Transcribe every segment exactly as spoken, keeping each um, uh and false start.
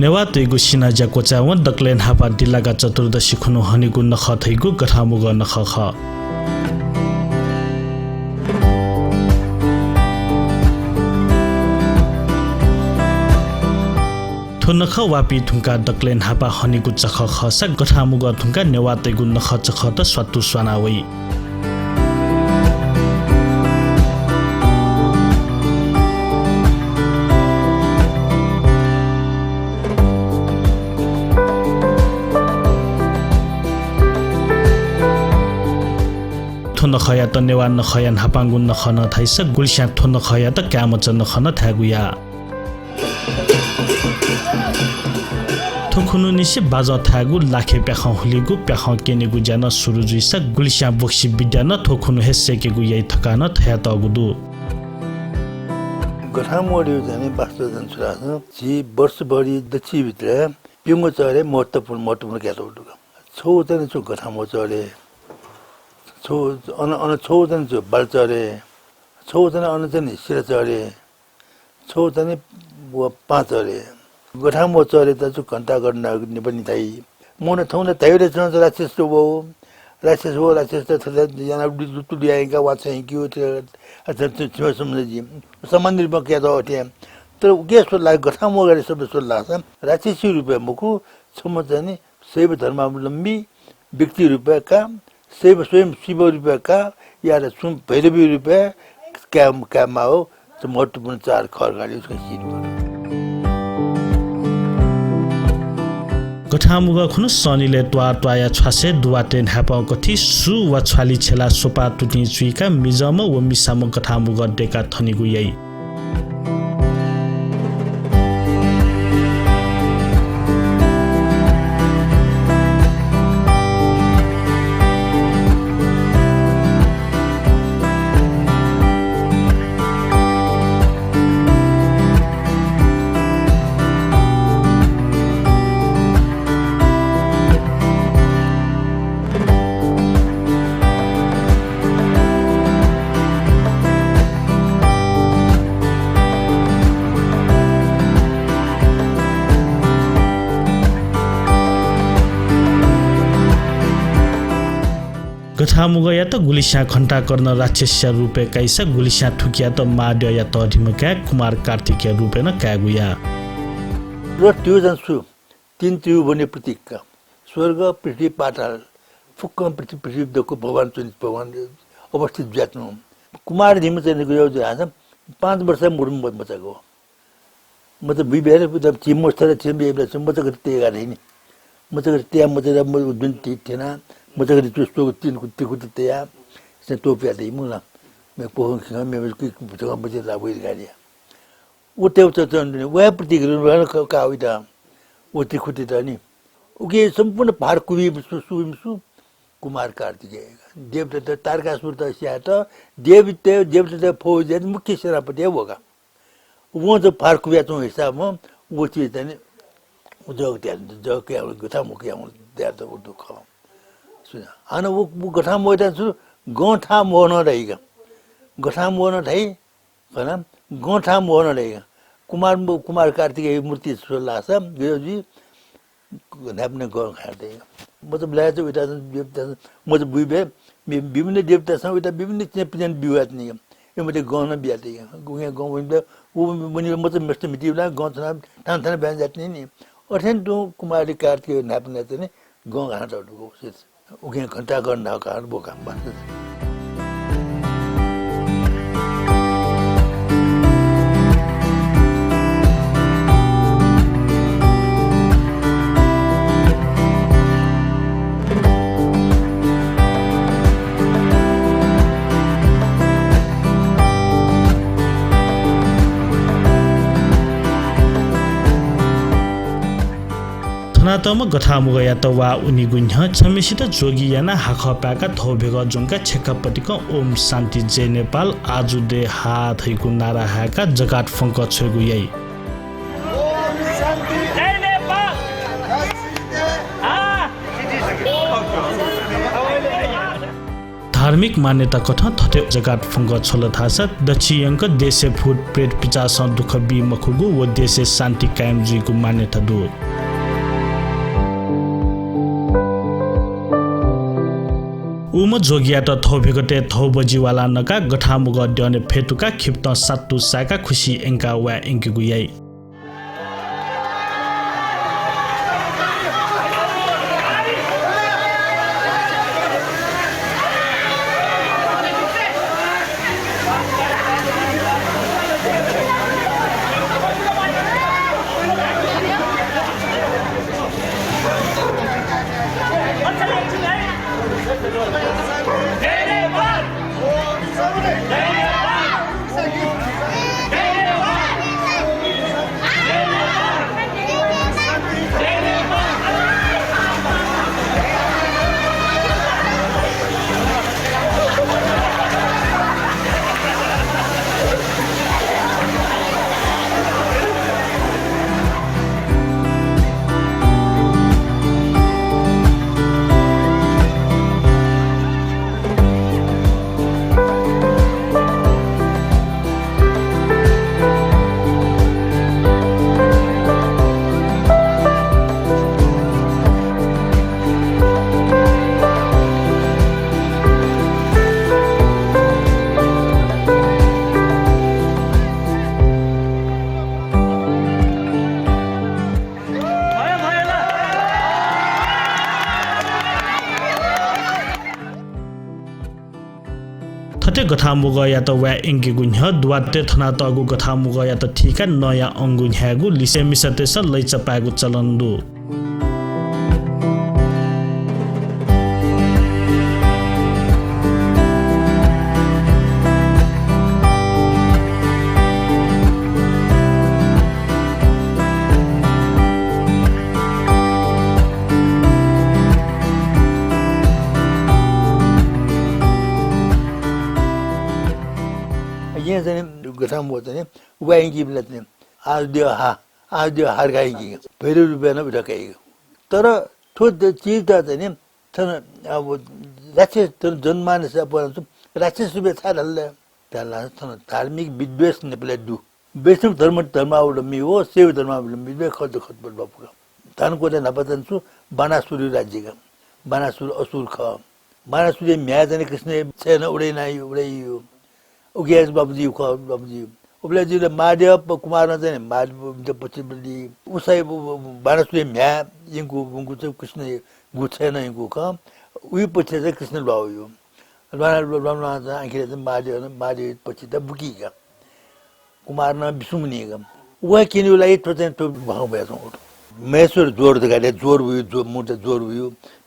नेवाःतय्गु सिनाज्या क्वचाय्वं दकलय् न्हापां दिल्लागा चतुर्दशी खुन्हु हनेगु नखः धइगु गथांमुगः नखः खः। थ्व नखः वापिं धुंकाः दकलय् न्हापां हनेगु चखः खःसा गथांमुगः धुंकाः नेवाःतय्गु नखः चखःत स्वातु स्वाना वइ। थ्व नखःयात नेवाः नखःया न्हापांगु नखः नं धाइसा गुलिस्यां थ्व नखःयात काय्मचा नखः नं धायेगु याः। थ्व खुन्हुनिसें बाजं थायेगु, लाखे प्याखं हुलीगु, प्याखं क्यनेगु ज्या नं सुरु जुइसा गुलिस्यां बोक्सी विद्या नं थ्व खुन्हु हे सय्केगु याइ धकाः नं धयातःगु दु। गथांमुगः धइगु चाहिँ वास्तवय् चाहिँ छु धाःसा झी वर्षभरि दच्छि भित्र प्यंगू चःह्रे महत्त्वपूर्ण, महत्त्वपूर्ण कयातःगु दु। छगू चाहिँ छु गथांमुगः चःह्रे, छगू अन, अन छगू चाहिँ छु बाल चःह्रे, छगू चाहिँ अन चाहिँ सिला चःह्रे, छगू चाहिँ व पां चःह्रे। गथांमुगः चःह्रेत छु घण्टाघर नायःगु नेपाली धाइ। मनू थौं नं धाइबलय् च्वं राक्षस वः, राक्षस वः, राक्षसत थथे यानाः लुतुलु यायेका वा छ्वयेक्यू, अथे, अथे, अथे, अथे, अथे, सामान्य रूपमा कयातः अथे। तर उके स्वल ला, गथांमुगः शब्द स्वल धाःसा राक्षसी रूपय् मखु, छम्ह चाहिँ शैव धर्मावलम्बी व्यक्ति रूपय् का, शैव स्वयं शिव रूपय् का, या त छुं भैरवी रूपय् का, कायेमाःगु महत्त्वपूर्ण चाड खः धकाः छकः सीदु। गथांमुगः खुन्हु सनिलय् त्वाःत्वाःया छ्वासय् दुवातय् न्हाय्पं कथि सु वा छ्वालि छ्यलाः स्वपाः तुतिं चुइकाः मिजंम्ह व मिसाम्ह गथांमुगः दय्काः थनेगु याइ। गथांमुगःयात गुलिस्यां घण्टाकर्ण राक्षसया रूपय् काइसा गुलिस्यां थुकियात महाद्यःया तःधिम्ह काय् कुमार कार्तिकया रूपय् नं कायेगु याः। र त्रिभुवन छु? तीन त्रिभुवनया प्रतीक का। स्वर्ग, पृथ्वी, पाताल, फुक्कं पृथ्वी, पृथ्वी दक्व भगवान च्वने, भगवान अवस्थित जुयाच्वंगु। कुमार धिमि चाहिँ गय् जुयाः पाँच वर्ष मुरुम मचाको। मचा बुइबलय् एकदम झी मस्तय्त थें बुइबलय् मचा गथे तयेका धाइ नि। मचा गथे तयाः, मचा गथे म-, दुने थि-, थ्यनाः, मचा गथे चु-, चु-, तिन कु-, तिकुति तयाः, से तोपिया धाइ मुला। मे पोहं खिं, मे, मे, कि, कि, भुतकं बचे ला वइल गाडिया। उ तेउ च-, चन दुने, वया प्रतीक रूपं क-, काः वइत। उ तिकुति त नि। उके सम्पूर्ण भार कुबी सु-, सु-, सु-, कुमार कार्तिकेय। देवदत्त तारकासुरत स्यायेत, देवदत्त, देवदत्त फौजया मुख्य सेनापति हे व का। वं जक भार कुबियाच्वंगु हिसाबं व चिज चाहिँ नि जग त्यात, जग कयाः गथांमुगः कयाः दयातःगु दु खः। सुना। हानं व, व गथांमुगःयात छु गंथांमुगः नं धाइ का। गथांमुगः नं धाइ, खना, गंथांमुगः नं धाइ का। कुमार, कुमार कार्तिकेय मूर्ति स्वल धाःसा गय् जुइ, न्हाय्पनं गं खाये दइ। मचा बुलाय् च्वं उइत, देवदत्त, मचा बुइबलय्, वि-, विभिन्न देवदत्तसं उइत विभिन्न चिजं पिजं बियातःनि। ए मते गं नं बियातइ। उकिं गं वइबलय्, उ वनीबलय् मचा मेस्त मितिबलय् गं थन, थन, थन ब्यां जातःनि नि। अथें तुं कुमार कार्तिकेय न्हाय्पनं चाहिँ नि गं खाना तःगु दु। उकिं घण्टाघर नायः का, व का। थनातःम्ह गथांमुगःयात वाः उनीगु न्ह्यः छम्हेसित जोगी यानाः हाखः पाय्काः धौ भेगः ज्वंकाः छेँखा पतिकं ओम शान्ति जय नेपाल आजु दे हा धइगु नारा हाय्काः जकात फ्वंकः छ्वयेगु याइ। जय नेपाल। आ। धार्मिक मान्यता कथं थथे जकात फ्वंक छ्वल धाःसा दच्छि यंक देशय् भूत प्रेत पिचासं दुःख बी मखुगु व देशय् शान्ति कायम जुइगु मान्यता दु। उम्ह जोगीयात थौं भिगतय् थौं बजि वालाः नकाः गथांमुगः द्यःने फ्यतुकाः खिपतं सातु साय्काः खुसि यंकाः वाय् यंकेगु याइ। थथे गथांमुगःयात वाय् यंकेगु न्ह्यः दुवातय् थनातःगु गथांमुगःयात थीकाः नँया अंगु न्ह्यायेगु लिसें मिसातय्सं लैचा पायेगु चलन दु। अय्‌नं चाहिँ गथांमुगः चाहिँ वाय् यंकीबलय् चाहिँ आः द्यः हा, आः द्यः हा धकाः यंकी। भैरव रूपय् नं उइत काइ। तर थ्व द-, चिजत चाहिँ नि थन अब राक्षस थन जनमानसय् अप्वः नं राक्षस रूपय् छाय् धाल धाःसा थन धार्मिक विद्वेष नेपालय् दु। वैष्णव धर्म धर्मावलम्बी व शैव धर्मावलम्बी दुवय् खत खतपत बापुक। धानकोटा न्हापा चाहिँ छु बानासुरया राज्य का। बानासुर असुर खः। बानासुरया म्ह्याय् चाहिँ कृष्णया छय् नं उडे याना, उडे याइ। उकिया बापुजु खः, बापुजु। उबलय् जुल महादेव प-, कुमारं चाहिँ महादेव पछिबलि उसाइ ब-, ब-, बानासुरया म्ह्याय् यंकू, यंकू चाहिँ कृष्णया गु छय् नं यंकू खः। उइ पछिया चाहिँ कृष्ण ल्वाः वइ। ल्वाना, ल्वाना, ल्वाना चाहिँ आखिरय् चाहिँ महादेव, महादेव पछित बुकी का। कुमारं बिस्युं वनी का। व हे क्यनेगु लागि थ्व चाहिँ थ्व भ्वाँ वयाच्वंगु दु। महेश्वर ज्वर धकाः धाइ, ज्वर वइ, ज्वर, मुर्दा ज्वर वइ,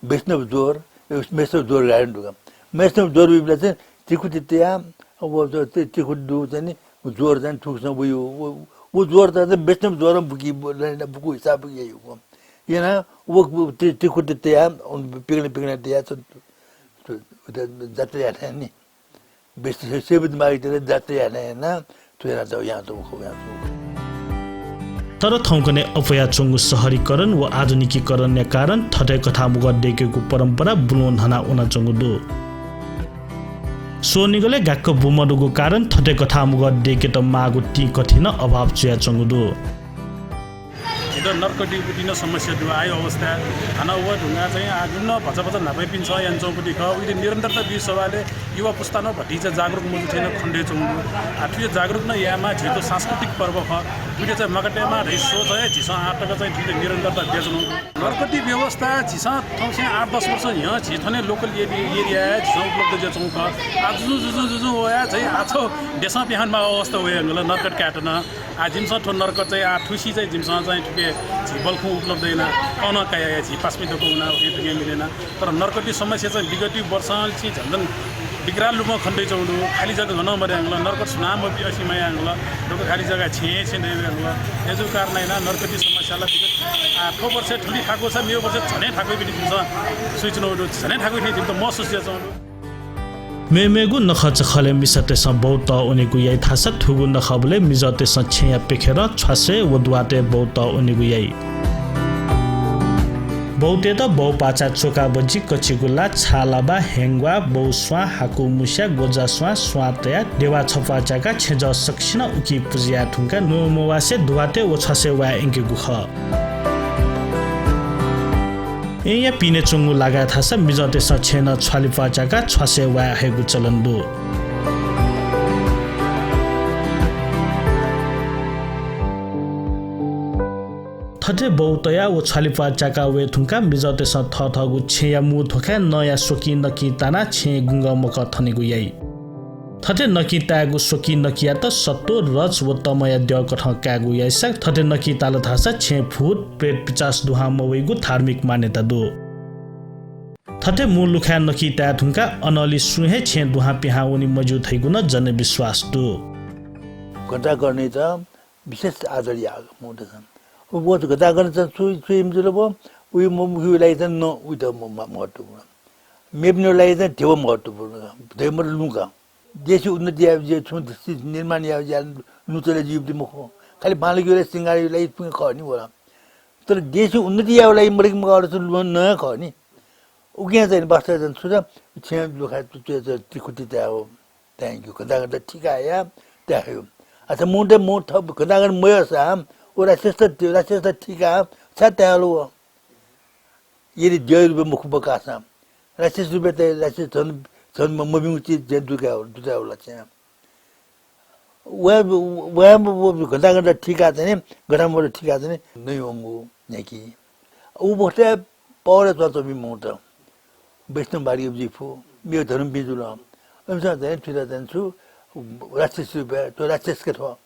वैष्णव ज्वर, महेश्वर ज्वर धकाः धाइ का। महेश्वर ज्वर वइबलय् चाहिँ तिखुति तयाः, व ज-, ति-, तिखुति दुगु चाहिँ नि, ज्वर चाहिँ थुकथं वइ। व, व ज्वर चाहिँ वैष्णव ज्वरं बुकी, ब-, बुकु हिसाब बुकी याइ। यानाः व, व ति-, तिखुति तयाः, पिगना, पिगना तयाः, च-, च-, च-, जात्रा याना नि। बेस-, से-, सेवित मार्गतिर जात्रा याना याना थ्व यानातःगु यानातःगु खः, यानातःगु खः। तर थौंकन्हय् अप्वयाच्वंगु शहरीकरण व आधुनिकीकरणया कारण थथे गथांमुगः दय्केगु परम्परा बुलुं न्हना वनाच्वंगु दु। स्वनिगलय् गाक्क बूमदुगु कारण थथे गथांमुगः दय्केत माःगु तिंकथि नं अभाव जुयाच्वंगु दु। झीत नर्कटिपट्टि नं समस्या दु, आः अवस्था। हानं व धुंकाः चाहिँ आः गुलिं नं भचा भचा न्हापायापिन्सं यानाच्वंगु खः। उइत निरन्तरता बी सवालय् युवा पुस्ता नं भतिचा जागरुक मजू थें नं खनेदयाच्वंगु दु। आः थुइत जागरुक नं यायेमाः, झीत सांस्कृतिक पर्व खः। थुइत चाहिँ म्वाकातयेमाः धइगु सोच हे झीसं आः तक चाहिँ थुइत निरन्तरता बियाच्वनागु दु। नर्कटी व्यवस्था झीसं थौंसे आठ दस वर्ष न्ह्यः झी थन local area, area हे झीसं उपलब्ध जुयाच्वंगु खः। आः जुजुं, जुजुं, जुजुं वयाः चाहिँ आः छगू देशं पिहां माःगु अवस्था वये धुंकल नर्कट कायेत नं। आः जिमिसं थ्व नर्कट चाहिँ आः थुसी चाहिँ जिमिसं चाहिँ थुके झी बल्खुं उपलब्ध याना, अन काया झी पासापिं दक्व वना उखे थुके मिले याना। तर नर्कटी समस्या चाहिँ विगत वर्षंनिसें झन झन विकराल रूपं खनेदयाच्वंगु दु। खाली जग्गा गनं मदये धुंकल, नर्कट सुनां मबी असे मयाः धुंकल, दक्व खाली जग्गा छेँ छेँ दये धुंकल। अय्‌जूगु कारणं यानाः नर्कटी समस्या ला विगत, आः, थ्व वर्ष थुलि थाकुसा मेगु वर्ष झन हे थाकुइ बिनि जिमिसं सुइच्वनागु दु, झन हे थाकुइ थें जिमित महसुस जुयाच्वंगु दु। मेमेगु नखःचखलय् मिसातय्सं बौ तः वनेगु याइ धाःसा थुगु नखःबलय् मिजंतय्सं छेँया प्यखेरं छ्वासय् व दुवातय् बौ तः वनेगु याइ। बौतय्त बौपाःचा च्वका बज्जी, कचिगुला, छालाबा, ह्याङ्ग्वा, बौस्वां, हाकुमुस्या, ग्वजास्वां, स्वां तयाः देवा छप्वाः च्याकाः छेँजः सकसिनं उकी पुजा याये धुंकाः न्वय्म्वासे दुहातय् व छ्वासय् वाये यंकेगु खः। येँया पिने च्वंगु लागाय् धाःसा मिजंतय्सं छेँनं छ्वालिप्वाः च्याकाः छ्वासय् वाये हयेगु चलन दु। थथे बौ तयाः व छ्वालिप्वाः च्याकाः वये धुंकाः मिजंतय्सं थःथःगु छेँया मू ध्वाखाय् नँया स्वकिं नकिं तानाः छेँय् गुंगः मकः थनेगु याइ। थथे नकिं तायेगु स्वकिं नकियात सत्व, रज व तमया द्यः कथं कायेगु याइसा थथे नकिं ताल धाःसा छेँय् भूत, प्रेत, पिचास दुहां मवइगु धार्मिक मान्यता दु। थथे मू लुखाय् नकिं ताये धुंकाः अनंलि सुं हे छेँय् दुहां पिहां वने मज्यू धइगु नं जनविश्वास दु। घण्टाघरनैत विशेष आदर याः मनूतय्सं। व घण्टाघरनैत छु, छु याइ मजुल व, उइ म-, उइगु लागि चाहिँ नँ उइत म-, म-, महत्त्वपूर्ण। मेपिनिगु लागि चाहिँ ध्यबा महत्त्वपूर्ण। ध्यबा मतलब लुँ का। देशय् उन्नति यायेगु ज्या, छुं देश निर्माण यायेगु ज्या लुँ चले जुइगु मखु। खालि बांलाकेगु लागि, सिंगारयागु लागि पिने खः नि व ला। तर देशय् उन्नति यायेगु लागि मदय्के मगाःगु चाहिँ लुँ नँ खः नि। उकिं चाहिँ वास्तवय् चाहिँ छु त, छेँ लुखाय् च्वय् चाहिँ तिखुति तायेगु। तायेगु, घण्टाघरनैत थिकाः या तायेगु। अच्छा, मनूतय् मू थः घण्टाघर मयःसा, व राक्षसत, राक्षसत थिकाः छाय् तायेगु व? यदि द्यः रूपय् मखु बकाःसा, राक्षस रूपय् ताइ, राक्षस झन, झन म-, मभिंगु चिज झन दुकायेगु, दुकायेगु ला चाहिँ। व, व, व घण्टाघरनैत थिकाः चाहिँ नि, घण्टामूगत थिकाः चाहिँ नि, नये वंगु न्ह्याकी। उ बखतय् पावलय् च्वनाच्वंपिं मनूत वैष्णववादी जुइ फु, मेगु धर्म बी जुल। इमिसं चाहिँ थुइत चाहिँ छु राक्षस रूपय्, थ्व राक्षस का थ्व।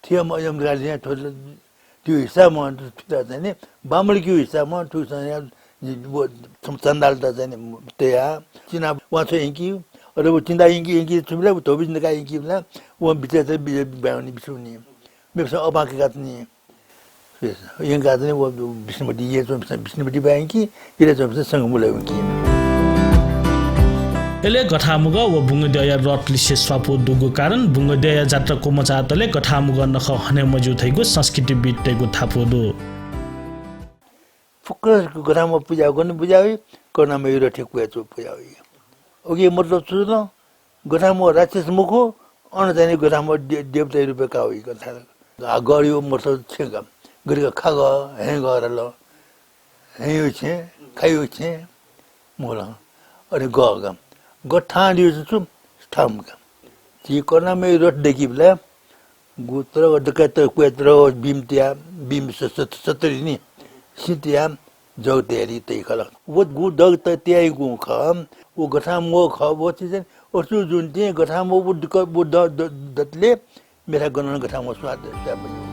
थुयाम्ह अयमृगादिं थ्व, थ्व हिसाबं थुइत चाहिँ नि बांमलाकेगु हिसाबं थुकिसं या, व चण्डालत चाहिँ नि तयाः चिना वांछ्वः यंकी, अले व चिना यंकी, यंकी छुबलय् धोबी चिना का यंकीबलय् व बिचय् चाहिँ बि-, बाय् वनी बिस्युं वनी। मेपिसं अपां कय्काः च्वनी। यंकाः चाहिँ व विष्णुपति, यलय् च्वंपिसं विष्णुपति बाय् यंकी, यलय् च्वंपिसं संघमूलय् वंकी। अले गथामुगः व बुंगद्यःया रथ लिसे स्वापू दुगु कारण बुंगद्यःया जात्रा क्वमचाःतले गथामुगः नखः हने मज्यू धइगु संस्कृतिविद्तय्गु धापू दु। फुक्क गथामुगः पुजा गन पुजा वइ, करुणामय रथय् क्वय् च्वं पुजा वइ। उकिया मतलब छु जुल? गथामुगः राक्षस मखु, अन चाहिँ नि गथामुगः दे-, देवता रूपय् का वइ गथामुगः। आ, गःया मतलब छेँ का, गथे का खागः, हँय्गः धाल। हँय्या छेँ, खाया छेँ, मुल। अले गः का। गः थाहां ल्यू छु, थाहां का। झी करुणामय रथ दय्कीबलय् गु तरगः दकय् तर क्वय् तरगः बिम तयाः, बिम स-, स-, सतरी नि सिँ तयाः जग तयारी तइ खला। व गु जग त-, तयारीगु खः, व गथामुगः खः, व चिज चाहिँ असु जुन तिं गथामुगः व दुक-, व द-, द-, दतले मेथाय् गनं गथामुगः स्वाद स्वाये मज्यू।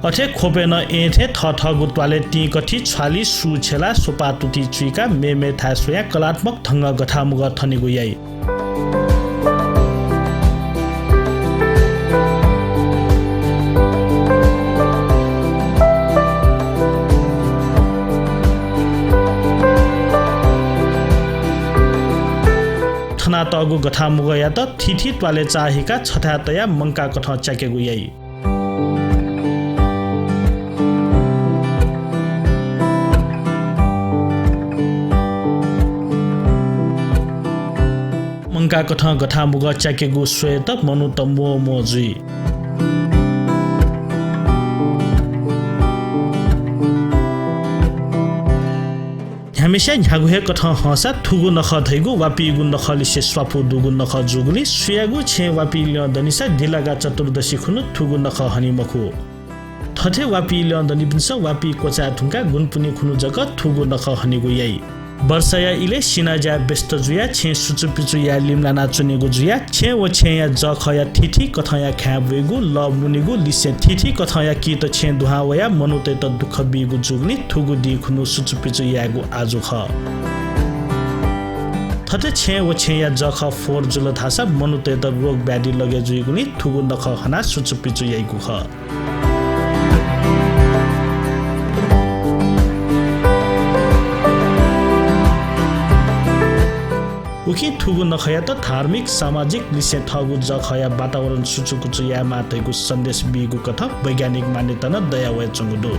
अथे ख्वपय् नं येँ थें थःथःगु त्वालय् तिंकथि, छ्वालि, सु, छेला, स्वपा तुति चुइकाः मेमेथाय् स्वयाः कलात्मक ढंगं गथामुगः थनेगु याइ। थनातःगु गथामुगःयात थीथी त्वालय् चाःहिकाः छथाय् तयाः मंकाकथं च्याकेगु याइ। मंकाकथं गथामुगः च्याकेगु स्वयेत मनूत म्वःम्वः जुइ। न्ह्याम्हस्यां न्ह्यागु हे कथं हंसा थुगु नखः धइगु वापिइगु नखःलिसे स्वापू दुगु नखः जूगुलिं सुयागु छेँय् वापी ल्यं दनिसा दिलागा चतुर्दशी खुन्हु थुगु नखः हनी मखु। थथे वापी ल्यं दनिपिन्सं वापी क्वचाये धुंकाः गुंपुन्हि खुन्हु जक थुगु नखः हनेगु याइ। वर्षाया इलय् सिनाज्याय् व्यस्त जुयाः छेँ सुचुपिचु याये लिमलाना च्वनेगु जुयाः छेँ व छेँया जःखःया थीथी कथंया खाँय् ब्वयेगु, लः मुनेगु लिसें थीथी कथंया कीत छेँ दुहां वयाः मनूतय्त दुःख बीगु जूगुलिं थुगु दिं खुन्हु सुचुपिचु यायेगु आजु खः। थथे छेँ व छेँया जःखः फोहोर जुल धाःसा मनूतय्त रोग व्याधि लगे जुइगुलिं थुगु नखः हनाः सुचुपिचु याइगु खः। उकिं थुगु नखःयात धार्मिक, सामाजिक लिसें थःगु जःखःया वातावरण सुचुकुचु यायेमाः धइगु सन्देश बीगु कथं वैज्ञानिक मान्यता नं दयावयाच्वंगु दु।